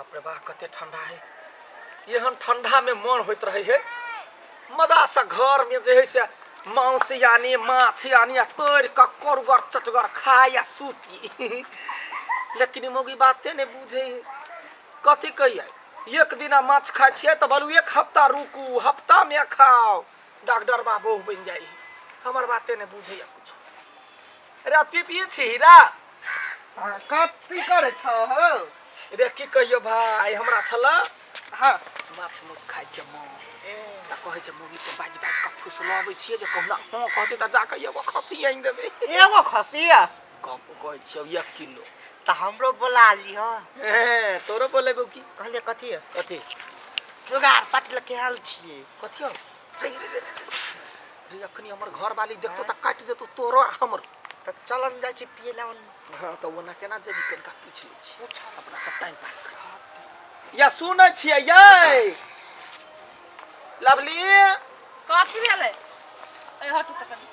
बाप रे बा, कते ठंडा है। एहन ठंडा में मन होइत रहे है मजा से घर में जे है से मांस यानी माछ यानी आ तोड़ के करुगर चटगर खाय आ सूती। लेकिन मौगी बाते नहीं बुझे है। कथी कहिए, एक दिना माछ खाइ छियै तऽ बोलू एक हफ्ता रुकू, हफ्ता में खाओ, डॉक्टर बाबू बनि जाइ है। हमर बाते नहीं बुझैया कुछ। रे पी छी हीरा। हाँ, कथी करै छौ हौ? रे की कहियो भाई, हमरा छल हाँ माछ माउस खाय के मन, तऽ कहै छै मौगी के बाजि बाजि कऽ फुसलबै छियै जे कहुना हँ कहतै तऽ जाकऽ एगो खस्सी आनि देबै। एगो खसिया? गप कहै छियौ, 1 किलो। तऽ हमरो बोला लिह। हे, तोरो बोलेबौ की। कहलियै कथी? कथी? जोगार पाटी लऽ के आयल छियै। कथी हौ? रे रे रे रे रे, अखनी हमर घर वाली देखतो तऽ काटि देतो तोरो आ हमरो। तऽ चल ने जाइ छी पियै लए ओन्ने। हँ तऽ ओना केना जेबी, कनिका पूछि लै छी। पूछ। अपना सब टाइम पास कर या सुनै छियै यै लवली। कथी भेलै? ए हटू तऽ कनि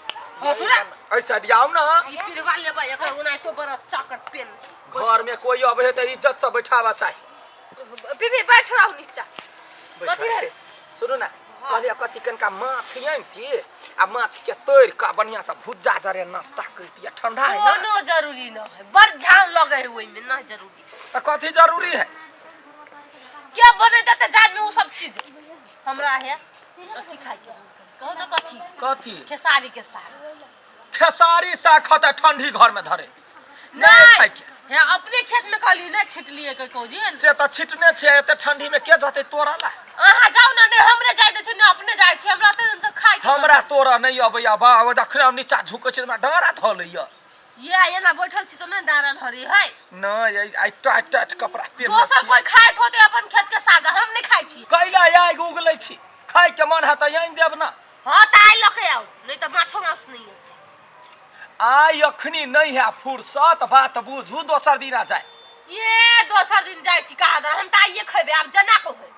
हटू ने। ऐसा दियाउ ना। ई पिरवा लेबै एकर, ओनाहितो बड़ा चाकर पेन। घर में कोई अबे है तऽ इज्जत से बैठावा चाही। बीबी बैठ रहू नीचा। बैठ कथी रह। भेलै? सुनू ना, कहलियै कथी, कनिका माछ आनितियै आ माछ के तोड़ि कऽ बढ़िआँ से भुज्जा जरे नाश्ता करतियै, ठंडा है ना। कोनो जरूरी न है, बड़ झाव लगे है ओहिमे, न जरूरी। तऽ कथी जरूरी है? के बनेतै तऽ जान में उ सब चीज हमरा है अथी खाइ के मन करे। कहू ने कथी? कथी? खेसारी के साग। खेसारी साग खतै ठंडी घर में धरे नहि? नहीं खाइ के हे अपने खेत में कहली ने छिटलिए के कहू जी। से तऽ छिटने छियै, एते ठंडी में के जतै तोड़ऽ ला? अहाँ जाउ ने, नहि हमरे जाय दै छै ने अपने जाइ छी, हमरा ओते दिन से खाइ के हमरा तोड़ऽ नहि अबैया बा, ओ जखने हम नीचा झुकै छी तऽ हमरा डाँड़ा धऽ लैया। ये एना बैठल छी तऽ नहि डाँड़ा धरी है? नहि, आइ टाइट टाइट कपड़ा पहिरने दोसर छियै। कोई खाइत होते अपन खेत के साग, हम नहि खाइ छी। कैला आगि उगलै छी? खाय के मन है तऽ आनि देब ना। हाँ तऽ आइ लऽ के आउ, नहीं तऽ माछो मांस नहीं है। आइ अखनी नहि है फुर्सत, बात बुझू, दोसर दिना जाय। ये दोसर दिन जाइ छी कहाँ दन, हम तऽ आइए खेबै आब जेना को होय।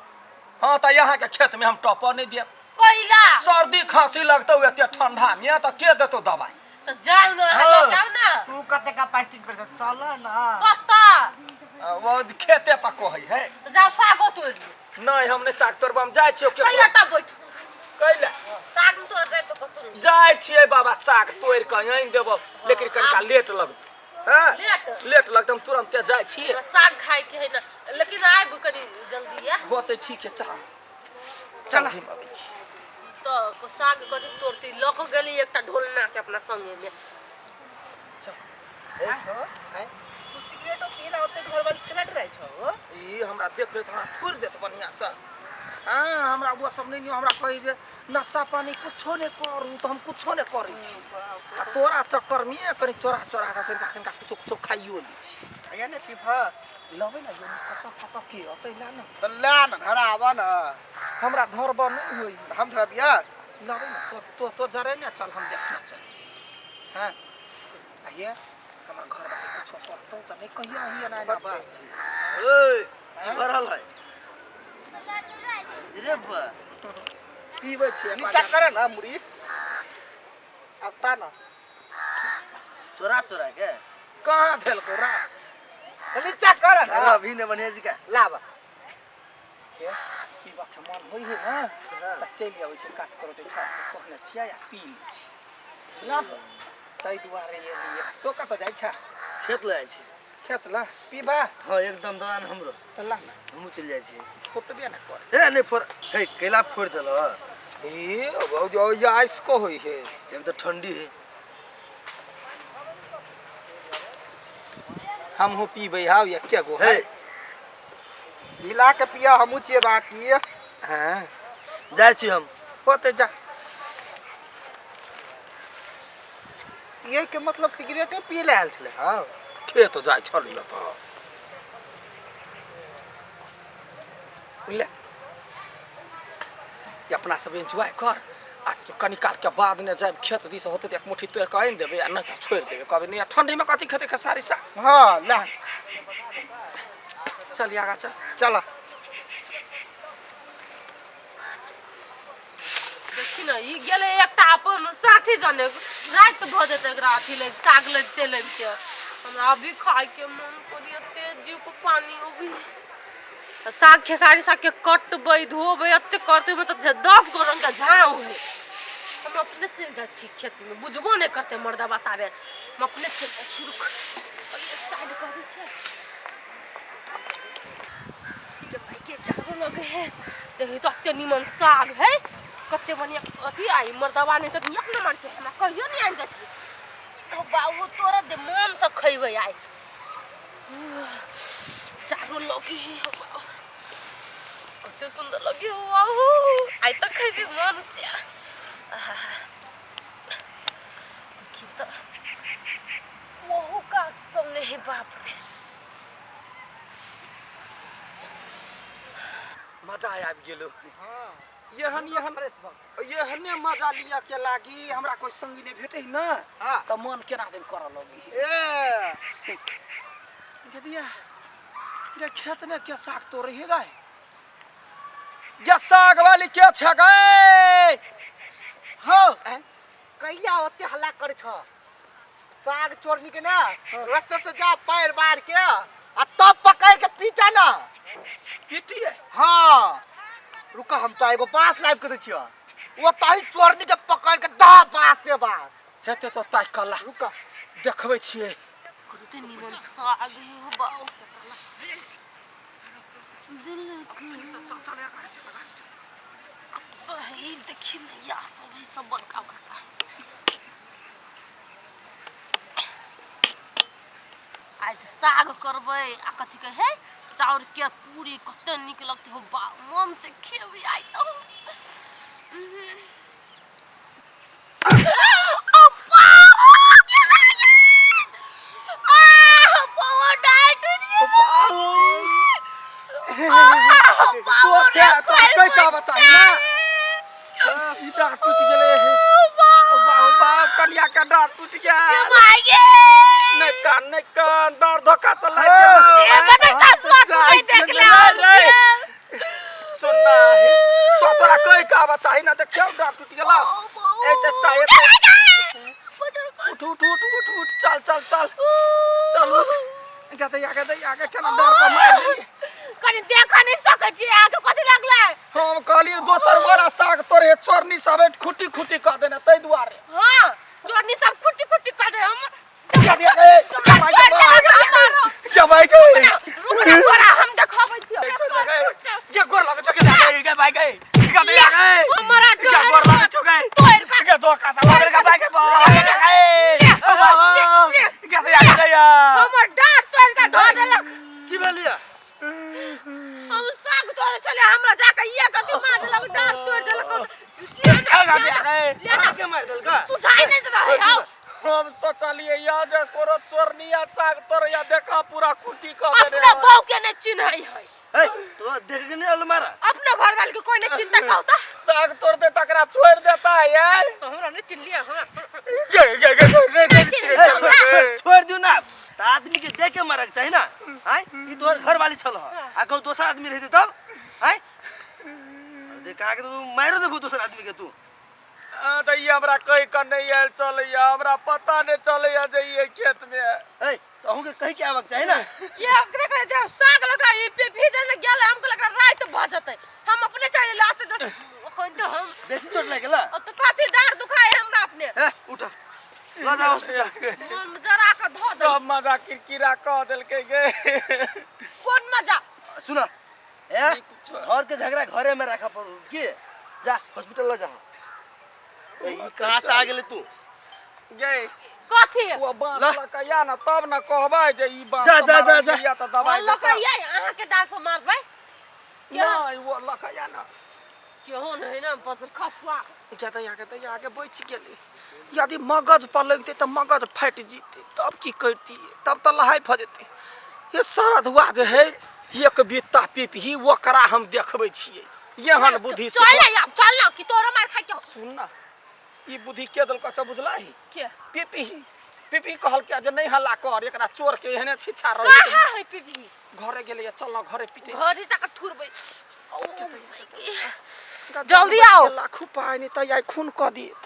हाँ तऽ यहाँ के खेत में हम टपऽ नहि देब। कैला? सर्दी खांसी लगतौ एते ठंडा में तऽ के देतौ दवाई? तऽ जाउ ने अहाँ, लऽ के आउ ने। तू कते का पार्टी कर चल ना। कतऽ? वो खेते पर कहै है। तऽ जाउ सागो तोड़ि लिअ। नहि, हम नहि साग तोड़ब, हम जाइ छियौ। कहिया तब बैठू। कैला? साग में तोड़ गए तो कतौ नहीं। जाइ छियै बाबा, साग तोड़ि कऽ आनि देबौ, लेकिन कनिका लेट लगतौ। हँ। लेट? लेट लगतौ, हम तुरन्ते जाइ छियै। हमरा साग खाय के है ना, लेकिन आबि कनि जल्दी या। होतै, ठीक है, चल चल, हम अबै छी। तऽ साग कथी तोड़ती, लऽ कऽ गेली एकटा ढोलना के अपना संगे में। चल। आँय? तू सिगरेटो पीला ओते घर वाली केना डराइ छौ? ई हमरा देख लेत, हमरा थोड़ि देत बढ़िआँ से। हँ, हमरा ओ सब नहि, हमरा कहै जे नशा पानी कुछो नहि करू, तऽ हम कुछो नहि करै छी आ तोरा चक्करमे कनि चोरा चोरा कऽ कनिका कनिका कुछो कुछो खाइयो लै छी। आया ने पीबह। लबै ने, कतऽ कतऽ के अतै, ला ने। तऽ ला ने, घर आबऽ ने। हमरा धरबऽ नहि होइ। हम धरबिया? लबै ने, तो तो तो जरे ने, चल हम देखना चलै छी। हँ आइए, हमर घर वाली कुछो कहतौ तऽ नहि कहिया ही एना एना बात। ओए, की भऽ रहल है रे बा? पीबै छियै। नीचा कर ना मुड़ी, अब ता ना। चोरा चोरा के कहाँ धेलकौ रा? तऽ नीचा कर ना। अरे अभी ने बढ़िया जी का। लाब। हे, पीबऽ के मन होइ है ने तऽ चलि अबै छै, काट करोटे छाप के कहने छियै आ पी लै छी, बुझलह? ताहि दुआरे एलियै। तो कतऽ जाइ छ? खेत लऽ जाइ छी। खेत लऽ पीबा? हाँ एकदम, दलान हमरो। तऽ ला ने। हमहूँ चलि जाइ छी। फुटबे ने कर। हे नहि फोड़, हे कैला फोड़ देलह? हे ओ आइस को होइ है। एक तऽ ठंडी है। हमहूँ पीबै हाउ एके गो। हे मिला के पिया, हमहूँ छियै बाकी। हँ। जाइ छी हम। होतै, जा। पियै के मतलब सिगरेटे पियै लए आयल छलै? हँ। खेत जाइ छलियै तऽ ले ई अपना सब एन्जॉय कर आ कनी काल के बाद ने जायब खेत दिस, होतै तऽ एक मुट्ठी तोड़ि कऽ आनि देबै आ नहि तऽ छोड़ि देबै। कहबै नहि, ठंडी में कथी खेतै खेसारी साग? हँ, ला। चल, आगाँ चल। चल। देखी ने, ई गेलै एकटा अपन साथी जने, राति धो देतै एकरा अथी लग साग लगिते लगिते। हमरा अभी खाय के मन करिए, तेज जीव के पानी उबी। साग खेसारी सागके कटबै धोबै एते करतै ओहिमे तऽ 10 गो रङ्गके झाँव है। हम अपने चलि जाइ छी खेतमे, बुझबो नहि करतै मर्दबा ताबे। हम अपने चलि जाइ छी। रुक, साइड कऽ दै छियै। के भाई के झाड़ू लगे है। देखी तो अते निमन साग है, कते बढ़िया अथी। आई मर्दबा नहीं तो एक नंबर के हमरा कहियो नहीं आनि दै छै। तो बाबू तोरा दे मन से खैबै आइ। चारो लगे है हो बाबू, कते सुंदर लगे हो बाबू। आइ तो खैबै मन से। आहा, देखी तो वहु काट सब नहीं है, बाप रे। मजा आबि गेलो। एहन एहन एहने मजा लिअ के लागी हमरा कोई संगी नहीं भेटे न। तऽ मन केना दिन करऽ लगी। ए। गदिया गे, खेत में के साग तोड़े हे गाय? गे साग वाली के छै गे? हो। कहिया ओते हल्ला करे छ साग चोरनी के ना? रस्ते से जा, पैर बार के आ तब पकड़ के पीटा ना। पिटिए? हाँ, रुक, हम तो एगो बांस लाइव के दै छियो, वो तही चोरनी के पकड़ के दा बांस से बांस। हेते तो ताइ कला। रुक। देखबै छियै। कते निमन साग है हो बाऊ। दिल के ई देखी ने, या सब है, सब बड़का बड़का। आइ तऽ साग करबै आ कथी कहै चाउर के पूरी, कते नीक लगतै हो बा, मन से खेबै आइ तऽ हम। ओ बाबा, के भए गेल? आह, बाबा, डाँट टूटि गेल। आह, बाबा तो रे, छै तो कोइ कहि का बचाही ना। ई डाँट टूटि गेलै हे। बाबू बाप, कनिया के डाँट टूटि गेल। माय गे। नहि कान, नहि कान, डाँट धोखा से लागि गेल। ए, बड़ा कसुआ तू नहीं देख ले रे। सुनना हे तो तोरा कहि का बचाही ना, देखियौ डाँट टूटि गेल। ए ते ता ए उठ उठ उठ उठ उठ, चल चल चल चल, उठ। आगे दे, आगे दे, आगे। केना डर पर मारि देलियै। कनी देख नहीं सकै छी अहाँके, कथी लागलै? हम कहलियै दोसर बड़ा साग तोरे चोरनी सब खुटी खुटी कऽ देने ताहि दुआरे। हाँ, चोरनी सब खुट्टी खुट्टी कर दे हम। क्या दिया रे? क्या भाई के, क्या भाई के? रुक ना, तोरा हम देखाबै छियौ। क्या गोर लागो छो के के भाई के? क्या दिया रे? हमरा क्या गोर लागो छो के? तोड़ के क्या धोखा से लागल के भाई के क्या दिया रे? हमर डाँट तोड़ के धो देलक। की भेलिया? हम साग तोड़े छलियै, हमरा जाके ये गति मार देलक, डाँट तोड़ देलक। के मारि देलका? सुझाइ नहि रहै हौ। हम सोचलिए या जे कोनो चोरनिया साग तोड़ैया, देखा पूरा कुटी कऽ देने। अपना बहू के नहि चिन्है है। ए, तो देख के नहीं आलो मारा? अपना घर वाले के कोई नहीं चिन्हता, कहू तऽ। साग तोड़ दे तकरा छोड़ देता है। तो हमरा नहीं चिन्हलियै हमरा? गे गे गे गे गे। ए, छोड़ छोड़ छोड़ दियो ना। त आदमी के देख के मारक चाही ना। आय, ई तोहर घर वाली छल ह आ कहू दोसर आदमी रहते तब? आय, देख कहा के तू मारो देबू दोसर आदमी के तू। तऽ ई हमरा कहि कऽ नहि आयल चलैया, हमरा पता नहि चलैया जे ई एहि खेत मे है। ए, त अहूँ के कहि के आबक चाही ना। ये ओकरे कहे जाओ साग लगा, ई पे भीजल ने गेल। हमको लगा रात भ जतै, हम अपने चल लात दस अखन तो हम बेसी चोट लागि गेला? अब तो कथी डार दुखाए हमरा अपने। ए, उठ, ल जा हॉस्पिटल। मन जरा के धो दे। सब मजा किरकिरा कऽ देलकै गे। कोन मजा? सुन ए, घर के झगड़ा घरे में राखा पड़ू के। जा, हॉस्पिटल ल जा। ए, ई कहाँ से आ गेले तू? गे। कथी? ओ बांस ल। लकैया ने तब ने कहबै जे ई बांस जा, जा, जा, जा। या तऽ दवाइ लऽ देता। के ये अहाँ के डार पर मारबै? नहि, ओ लकैया ने। केहो नहीं ना पत्र खसुआ। क्या तऽ आगे तऽ आगे बचि गेलै। यदि मगज पर लगतै तऽ मगज फाटि जेतै, तब की करतियै? तब तऽ लहाइ भऽ जेतै। ये सरधुआ जे है एक बित्ता पिपही, ओकरा हम देखबै छियै एहन बुद्धि। चल आब, चल ना कि तोरो मार खाइ के हौ। सुन ना, ई बुद्धि के देलकौ से बुझलही? के? पिपही। पिपही कहलकै जे नहि हल्ला कर, एकरा चोर के एहने छिच्छा रहे। कहाँ है पिपही? घरे गेलैया, चल ना घरे पिटै छी। घर ही जाके थुरबै। जल्दी जल्दी आओ। लाखू पाइ नहि तऽ आइ खून कऽ देत।